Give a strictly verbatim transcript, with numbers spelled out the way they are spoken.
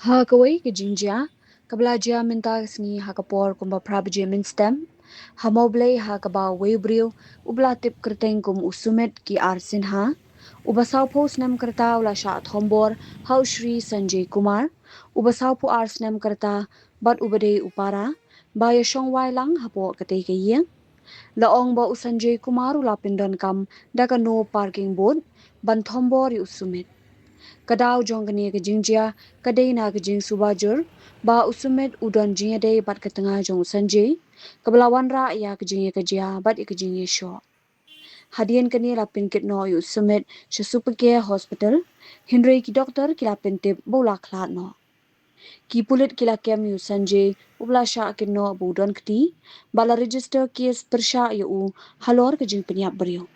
Ha kawei ka jingjia kaba la jia mynta ka sngi ha ka por kumba phra baje mynstep, ha Mawblei ha kaba uwei u briew uba la tip kyrteng kum u Sumit K R Sinha, uba sawphew snem ka rta, u la shah thombor ha u Shri Sanjay Kumar, uba sawphew ar snem ka rta bad uba dei u para, ba ïashong wai lang hapoh katei ka ïing. La ong ba u Sanjay Kumar u la pyndonkam da ka no parking board ban thombor ïa u Sumit. Ka daw jong kane ka jingjia ka dei na ka jingsuba jur ba u Sumit u don jingïadei bad ka tnga jong u Sanjay, kaba la wanrah ïa ka jingïakajia bad ïa ka jingïashoh. Hadien kane la pynkit noh ïa u Sumit sha Super Care Hospital, hynrei ki doktor ki la pyntip ba u la khlad noh. Ki pulit ki la kem ïa u Sanjay uba la shah kit noh ba u don kti, bad la register case pyrshah ïa u halor ka jingpynïap briew.